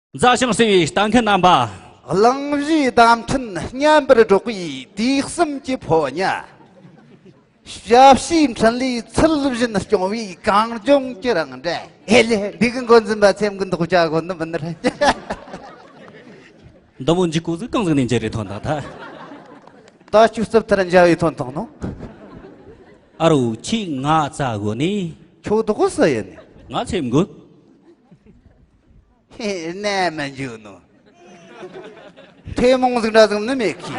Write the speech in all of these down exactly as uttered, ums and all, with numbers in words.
མཛའ་ཞིང་བརྩེ་བའི་ལྟ་མཁན་རྣམ་པ། གླིང་བཞིའི་བརྡ་འཕྲིན་སྙན་པར་སྒྲོག་པའི་དུས་གསུམ་གྱི་ཕོ་ཉ། ཞབས་ཕྱིའི་འཕྲིན་ལས་ཚུལ་བཞིན་སྐྱོང་བའི་གངས་ལྗོངས་ཀྱི་རང་འདྲ། ཨེ་ལེ། འདི་གི་འགོ་འཛིན་པ་ཚེམ་གི་འདོགས་བྱ་གོ་ནི་མིན་ནི་རེད། འདི་མོ་འཇིགས་སྐུལ་ཟིག་གང་ཟིག་ནས་འཇལ་རེ་ཐོན་དང་ཐ། ད་ཁྱོད་རྩིབ་ཐར་འཇལ་བའི་ཐོན་དང་ནོ། ཨ་རོ། ཁྱེད་ང་རྩ་གོ་ནི། ཁྱོད་དོག་གོ་ས་ཡིན་ནི། ང་ཚེམ་གོ། ཧེ། ནས་མི་འཇུ་ནོ། ཐེ་མོང་ཟིག་འདྲ་ཟིག་ནི་མེད་ཀི།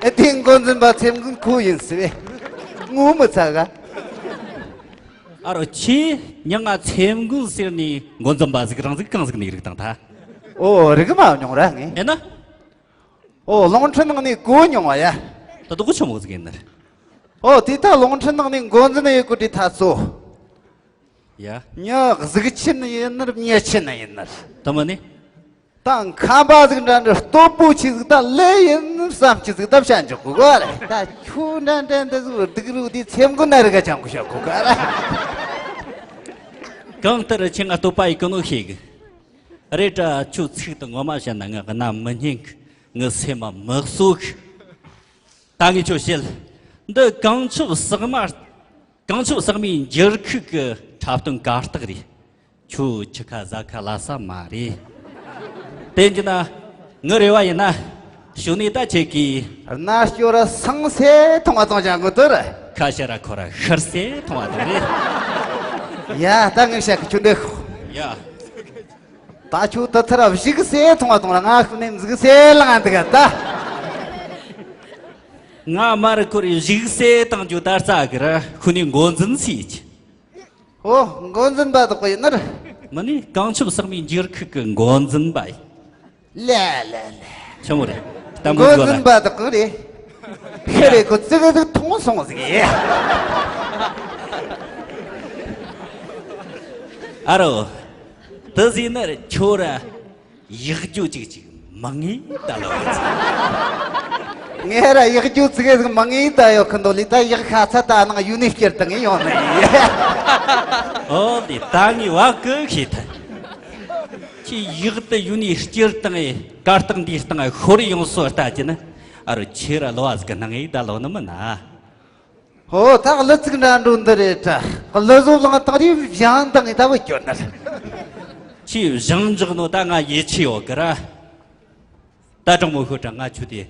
ཨེ། དེ་འགོ་འཛིན་པ་ཚེམ་གི་ཁོ་ཡིན་སི་བས། ངོ་མི་ཚ་ག། ཨ་རོ། ཁྱེད་མྱི་ང་ཚེམ་གི་ཟེར་ནི་འགོ་འཛིན་པ་ཟིག་རང་ཟིག་གང་ཟིག་ནི་རིག་དང་ཐ། ཨོ། རིག་མ་མྱོང་ར་ངས། ཨེ་ན། ཨོ། རླུང་འཕྲིན་ནང་ནས་གོ་མྱོང་བ་ཡ། ད་དོག་ཆི་མོ་ཟིག་ཡིན་ནི་རེད། ཨོ། དེ་ད་རླུང་འཕྲིན་ནང་ནས་འགོ་འཛིན་ཡོད་གོ་དེ་ཐ་ཚོ། ཡ། མྱི་གཟུགས་ཆེན་ཡིན་ནི་རེད། མྱི་ཆེན་ཡིན་ནི་རེད། དེ་མིན་ནི། ད་ཁམས་པ་ཟིག་འདྲ་འདྲ་སྟོབས་པོ་ཆེ་ཟིག་ད་ལས་ཡིན་བསམ་ཆེ་ཟིག་ད་བྱ་འཇོག་གོ་ག་རེད། ད་ཁྱོད་འདྲ་འདྲ་འདི་ཟིག་སྡུག་རུ་དེ་ཚེམ་གོ་ན་རི་ག་ཅང་གོ་བྱ་གོ་ག་རེད། གང་ལྟར་ཁྱེད་ང་སྟོབས་པ་ཡི་གི་ནོ་ཤེས་གི། རེད་དྲ། ཁྱོད་ཚིག་དང་ངོ་མ་བཤད་ན་ང་གི་རྣ་མི་སྙན་གི། ངི་སེམས་མ་མི་གསོ་གི། ད་ངས་ཁྱོད་བཤད། འདི་གངས་ཆུ་ཟག་མ། གངས་ཆུ་ཟག་མའི་འགྱུར་ཁུག་གི་འཁྲབ་སྟོན་གར་སྟེགས་རེད། ཁྱོད་ཁྱི་ཁ་ཟ་ཁ་ལ་ས་མ་རེད། དེ་འདྲ་ན་ངི་རེ་བ་ཡིན་ན། ཞུ་ནས་ད་ཁྱེད་ཀྱིས། རྣ་སྐྱོ་ར་སང་སེ་ཐོང་བ་ཐོང་ཅང་གོ་དོ་ར། ཁ་ཤ་ར་ཁོ་ར་ཤར་སེ་ཐོང་བ་དང་རེད། ཡ། ད་ངས་བཤད་གི། ཁྱོད་འདྲ་ཤོག། ཡ། ད་ཁྱོད་དུ་ཐར་བཞུགས་སེ་ཐོང་བ་ཐོང་ར། ང་ཤུ་ནས་འཛུགས་སེ་ལངས་འདུག་ག་ད། ང་མར་ཁོ་རེ་བཞུགས་སེ་བཏང་རྒྱུ་ད་རྩ་གི་ར། ཤུ་ནས་འགོ་འཛིན་སི་ཆི། ཨོ། འགོ་འཛིན་པ་དག་ཡིན་ནི་རེད། མིན་ནི། གངས་ཆུ་ཟག་མའི་འགྱུར་ཁུག་གི་འགོ་འཛིན་པ་ཡིན། ལེ་ལེ་ལེ། ཆི་མོ་རེད། ལྟད་མོ་འགོ་འཛིན་པ་དག་རེད། ཁེ་རེ་ཁོ་ཙི་གེ་ཟིག་ཐོང་སོང་ཟིག་ཡ། ཨ་རོ། དེ་ཟིག་ནི་ཁྱོད་ར་ཡག་རྒྱུ་ཅིག་ཅིག་མང་ངེས་ད་ལོ། ངས་ར་ཡག་རྒྱུ་ཙི་གེ་ཟིག་མང་ངེས་ད་ཡོད་གི་འདོད་ལི། ད་ཡག་ཤ་ཚ་ད་ནང་ཡུ་ནི་སྐྱེར་དང་ངེས་ཡོང་ནི་ཡ། ཨོ། འདི་ད་ངས་བ་གི་ཤེས་ཐལ། ཁྱེད་ཡག་ཏུ་ཡུ་ནི་སྐྱེར་དང་ངེས། གར་སྟེགས་འདིའི་སྟེང་ཤོར་ཡོང་སོ་ལྟ་ཅི་ན། ཨ་རོ། ཁྱེད་ར་ལོ་བ་ཟིག་གི་སྣང་ངེས་ད་ལོ་ནི་མིན་ན། ཧོ། ད་གླུ་ཚིག་འདྲ་འགྲོ་འདི་རེད་དྲ། གླུ་བཟོ་བླངས་དང་རེ་བཞེངས་དང་ངས་ད་བུ་སྐྱོར་ནར། ཁྱེད་བཞེངས་འཇོག་ནོ་ད་ང་ཡིད་ཆེས་ཡོད་གི་ར། ད་དྲང་མོ་ཤོད་དྲ། ང་ཁྱོད་དེ་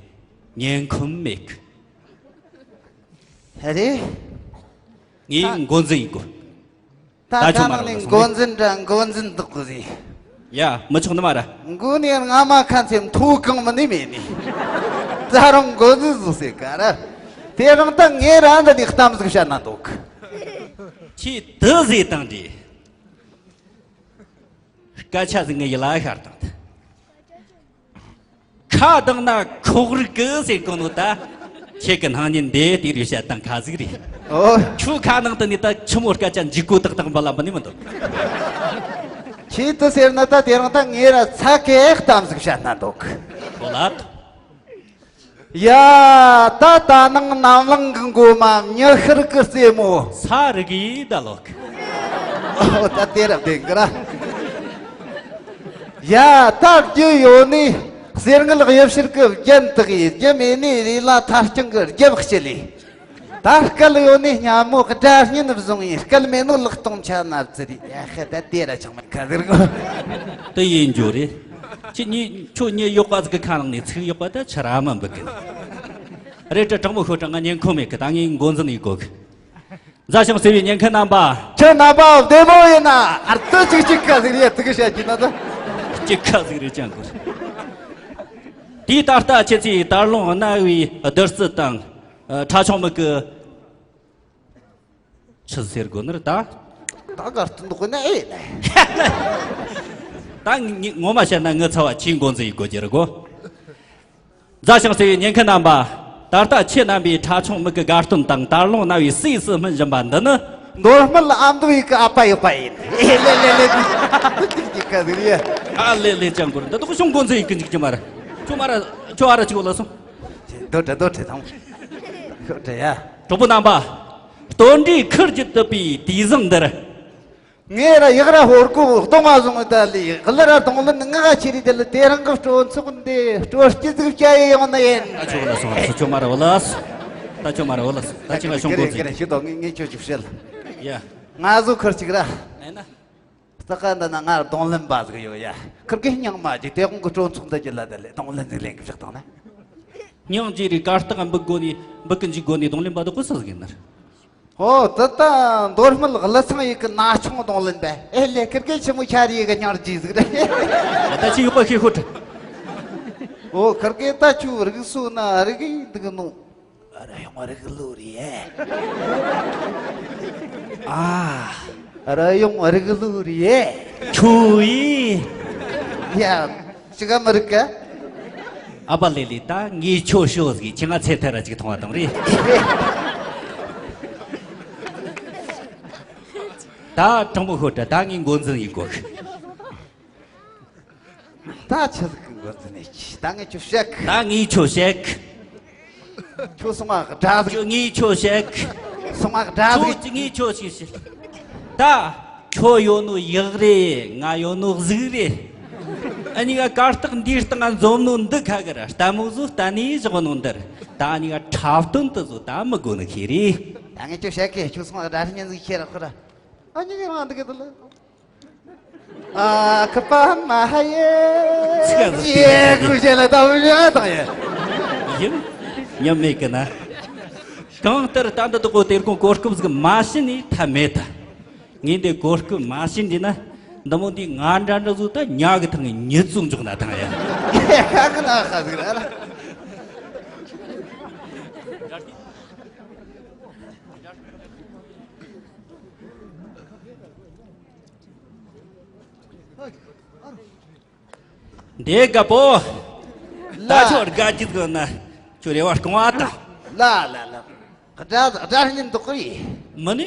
ཉན་ཁོམ་མེད་གི། ཧེ་རེད། ངས་འགོ་འཛིན་ཡིན་གོ། ད་ད་ཁྱོད་མ་ནང་ནས་རོགས་འགོ་འཛིན་དྲ་འགོ་འཛིན་འདུག་གི་ཟེ། ཡ། མི་ཆོག་ནི་མ་ར། མགོ་ནས་རྔ་མ་ཁ་མཚེ་མཐོ་གང་མིན་ནི་མེད་ནི། ད་རུང་འགོ་འཛིན་ཟིག་ཟེར་ག་ར། དེ་རིང་ད་ངས་ར་འདི་ནས་གཏམ་ཟིག་བཤད་ན་འདོད་གི། ཁྱེད་དེ་ཟེར་དང་འདྲི། སྐད་ཆ་ཟིག་ངའི་ཡིད་ལ་ཤར་དང་། ཁ་གདངས་ན་ཁོག་རིག་གི་ཟེར་གོ་ནོ་ད། ཁྱེད་ཀྱི་སྣང་བརྙན་འདི་དེ་རུ་བཤད་སྟངས་ཁ་ཟིག་རེད། ཨོ། ཁྱོད་ཁ་ནང་དུ་ནི་ད་ཆི་མོ་སྐད་ཆ་འཇིགས་གོ་ཏག་ཏག་འབུལ་ལ་མི་ནི་མི་འདུག། ཁྱེད་དུ་ཟེར་ན་ད་དེ་རིང་ད་ངས་ར་ཚ་གེ་གཏམ་ཟིག་བཤད་ན་འདོད་གི། ཁོ་ལགས། ཡ། ད་ད་ནང་ནམ་ལངས་གི་མགོ་མ་མྱི་ཤར་གི་རྩེ་མོ། ས་རི་གི་ད་ལོག། ཨོ། ད་དེ་ར་བདེན་གི་ར། ཡ། ད་རྒྱུ་ཡོད་ནི་གསེར་དངུལ་གཡུ་བྱུར་གི་རྒྱན་དག་ཡིས། རྒྱུ་མེད་ནི་རི་ལ་ཐར་རྐྱང་གི་རྒྱབ་སྤྱི་ལས། ད་སྐལ་ཡོད་ནི་སྙན་མོ་སྒྲ་སྙན་བཟུང་ཡིན། སྐལ་མེད་ནོ་ལག་སྟོང་ཆ་ན་བཙིར་ཡིན། ཡ། ཧེ། ད་དེ་ར་ཆང་མེད་ཁ་ཟེར་གོ། དེ་ཡིན་རྒྱུ་རེད། ཁྱེད་གཉིས། ཁྱོད་གཉིས་ཡོག་པ་ཟིག་གི་ཁ་ནང་ནས་ཚིག་ཡོག་པ་ད་ཆི་ར་མ་འབུད་གི། རེད་དྲ། དྲང་མོ་ཤོད་དྲ། ང་ཉན་ཁོམ་མེད་གི། ད་ངས་འགོ་འཛིན་ཡིན་གོ་གི། མཛའ་ཞིང་བརྩེ་བའི་ཉན་མཁན་རྣམ་པ། ཁྱེད་རྣམ་པ་བདེ་མོ་ཡིན་ན། ཨར་ཏི་ཅིག་ཅིག་ཁ་ཟིག་རེད། ཙི་གི་བཤད་ཀྱི་ན་ད། ཅིག་ཁ་ཟིག་རེད་ཅང་གོ། དེའི་ད་ལྟ་ཁྱེད་ཚོས་དར་ལུང་གནའ་བོའི་བདུད་རྩི་དང་། ཨ། ཁྲ་ཆུང་མིག་གི། ཆི་ཟེར་དགོས་ནི་རེད་ད། ད་གར་སྟོན་འདུག་ན་ཨེ་ལེ། ད་ངི་ངོ་མ་བཤད་ན་ངི་ཚ་བ་ཁྱེད་འགོ་འཛིན་ཡིན་དགོས་ཀྱི་རེད་གོ། མཛའ་ཞིང་བརྩེ་བའི་ཉན་མཁན་རྣམ་པ། ད་ལྟ་ཁྱེད་རྣམ་པས་ཁྲ་ཆུང་མིག་གི་དགའ་སྟོན་དང་དར་ལུང་གནའ་བོའི་སུས་སུ་སྨིན་བཞིན་པ་འདི་ནི། མདོ་སྨད་ཨ་མདོ་ཡི་གི་ཨ་ཕ་ཡོད་པ་ཡིན། ཨེ་ལེ་ལེ་ལེ། ཨ་ལེ་ལེ་ཅང་གོ་རེད། འདི་དག་ཤོང་འགོ་འཛིན་ཡིན་གི་འཇིག་གི་མ་རེད། ཁྱོད་མ་ར། ཁྱོད་ཨ་ར་ཅིག་ལ་སོང་། འདོད་དྲ་འདོད་དྲ་དང་། ཤོད་དྲ་ཡ། གྲོགས་པོ་རྣམ་པ། སྟོན་འབྲས་ཁུར་གྱིས་བཏུད་པའི་དུས་བཟང་འདིར། ངས་ར་ཡག་ར་ཧོར་གོ་གདོང་ང་བཟུང་ད་ལི་གླུ་ར་གདོང་ལེན་ང་ང་ཆི་རི་དེ་ལ་དེ་རང་གི་སྤྲོ་ཚོགས་འདི་སྤྲོ་སྐྱིད་ཟིག་བྱ་ཡི་ཡོང་ནི་ཡིན། ད་ཆོག་ལ་སོང་། སུ་ཆོ་མ་ར་བ་ལ་སོ། ད་ཆོ་མ་ར་བ་ལ་སོ། ད་ཅི་ང་ཤོང་གོ་ཟིག་རེ་ཤི་དོ། ངས་ངས་ཁྱོད་ཅིག་བཤད་ལ། ཡ། ང་ཟོ་ཁར་ཅིག་ར། ཨེ་ན། ས་ཀ་འདི་ན་ང་གདོང་ལེན་པ་ཟིག་ཡོད་ཡ། ཁིར་གེ་སྙིང་མ་ཅིག་དེ་གོང་གི་སྤྲོ་ཚོགས་འདི་ཅི་ལ་དེ་ལས་གདོང་ལེན་ཟིག་ལེན་གི་བཞག་དང་ན། སྙིང་རྗེ་རེད། གར་སྟེགས་འབུད་དགོ་ནི་འབུད་གི་འཇུག་དགོ་ནི་གདོང་ལེན་པ་དེ་ཀོ་ས་ཟིག་ཡིན་ནར། ཨོ། ད་ལྟ་མདོ་སྨད་ཀླུ་ཚང་ཡི་གི་ན་ཆུང་གདོང་ལེན་པས། ཨེ་ལེ། ཁིར་གེ་ཆི་མོ་ཆ་རེ་ཡི་གི་སྙིང་རྗེ་ཟིག་རེད། ད་ཆི་ཡོད་པ་ཤེས་ཤོད། ཨོ། ཁིར་གེ་ད་ཆུ་རིག་སོ་ན་རིག་ཡིན་འདུག་ནོ། ར་ཡོང་རིག་ལོ་རེད། ཨ། ར་ཡོང་རིག་ལོ་རེད། ཁྱོ་ཡི། ཡ། ཅི་ག་མི་རིག་ག། ཨ་པ་ལེ་ལེ། ད་ངས་ཁྱོ་ཤོ་ཟིག་ཁྱི་ང་ཚེ་ཐར་ར་ཅིག་མཐོང་བ་དང་རེད། ད་དྲང་པོ་ཤོད་དྲ། ད་ངས་འགོ་འཛིན་ཡིན་གོ། ད་ཆི་ཟིག་གི་འགོ་འཛིན་ཡིན་གྱི། ད་ངས་ཁྱོ་བཤད་གི། ད་ངས་ཁྱོ་བཤད་གི། ཁྱོ་སོང་ང་དགྲ་ཟིག། ཁྱོ་ངས་ཁྱོ་བཤད་གི། སོང་ང་དགྲ་ཟིག། ཁྱོ་ངས་ཁྱོ་ཞིག་བཤད། ད་ཁྱོ་ཡོད་ནོ་ཡག་རེད། ང་ཡོད་ནོ་གཟུགས་རེད། ཨ་ནི་ང་གར་སྟེགས་འདིའི་སྟེང་ང་འཛོམས་ནོ་འདི་ཁ་གི་ར་ལྟད་མོ་བཟོ་ལྟ་ནས་བཞག་ནོ་འདི་ར། ད་ཨ་ནི་ང་འཁྲབ་སྟོན་དུ་བཟོ་ད་མི་དགོ་ནི་ཁེ་རེད། ད་ངས་ཁྱོ་བཤད་གི། ཁྱོ་སོང་ང་དགྲ་ཉན་ཟིག་ཁྱེར་ར་ཁོ་ར། ཨ་ནི་ངས་རང་འདི་གི་དུ་ལ། ཨ་ཁུ་པ་མ་ཧ་ཡེ། ཚིག་ཨ་ཡེ་ཁུ་ཞེ་ལ་ད་བུ་ཡ་དང་ཡེ། ཡིན། ཉམས་མེད་གི་ན། གང་ལྟར་ད་འདི་དག་གོ་དེར་ཁོང་གོ་སྐབས་ཟིག་མ་བྱིན་ནས་ཐབས་མེད་ད། ངས་འདི་གོ་སྐབས་མ་བྱིན་དེ་ན། འདི་མོ་འདི་ང་འདྲ་འདྲ་བཟོ་ད་ཉ་གི་ཐང་ངས་ཉི་ཙུང་འཇོག་ན་ཐང་ཡ། ཁ་ཁ་ན་ཁ་ཟིག་ར་ར། འདི་དགའ་པོ། ད་ལ། ཁྱོད་དགའ་སྐྱིད་གི་ན། ཁྱོད་རེ་བ་སྐོང་བ་དང་། ལ་ལ་ལ། དགྲ་དགྲ་ཉིན་འདུག་གི། མི་ནི།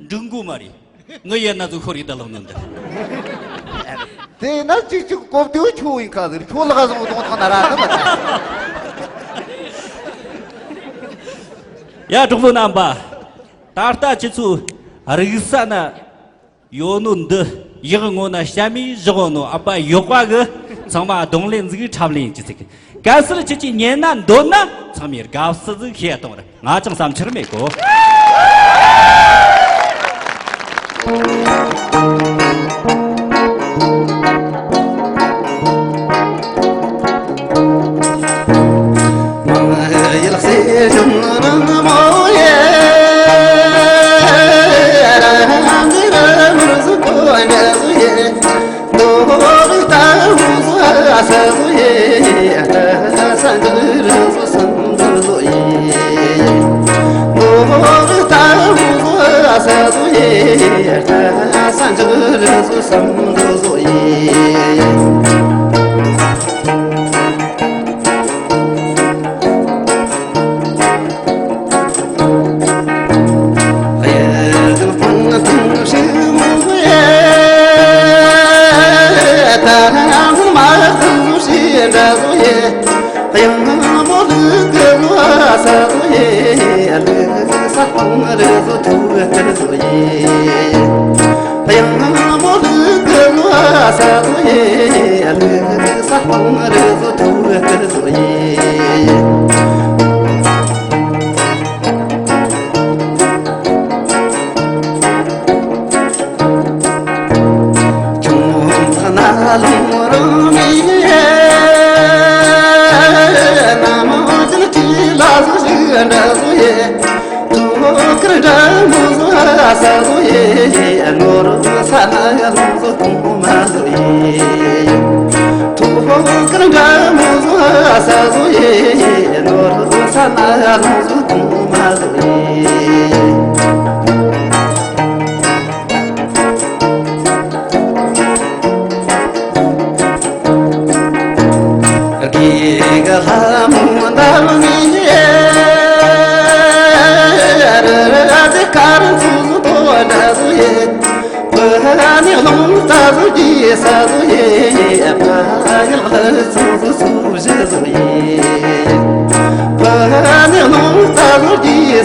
འགྲིག་གོ་མ་རེད། ངི་ཡན་ན་ཚོ་ཤོར་ཡི་ད་ལོ་ནོ་འདི། དེ་ན་ཅིག་ཅིག་གོ་བདེ་བོ་ཆུ་ཡིན་ཁ་ཟེར། ཁྱོད་ལ་ག་སོང་གདོང་ཐང་ན་ར་ད་མ་ད། ཡ། གྲོགས་པོ་རྣམ་པ། ད་ལྟ་ཁྱེད་ཚོ་རིག་ས་ན། ཡོད་ནོ་འདི་ཡག་ངོ་ན་བཤད་མི་བཞག་ནོ་ཨ་ཕ་ཡོག་པ་གི། ཚང་མ་གདོང་ལེན་ཟིག་འཁྲབ་ལེན་གྱི་ཟིག། གལ་སྲིད་ཁྱེད་ཀྱིས་ཉན་ན་འདོད་ན་ཚང་མས་དགའ་བསུ་ཟིག་བྱེད་གཏོང་ར། ང་ཅང་བསམ་འཆར་མེད་གོ།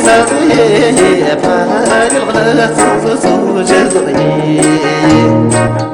ཚ་ཚ་ཡེ་ཡེ་ཕ་ཡུལ་ལ་སོ་སོ་སོ་ཇེ་བཟང་ཡིན།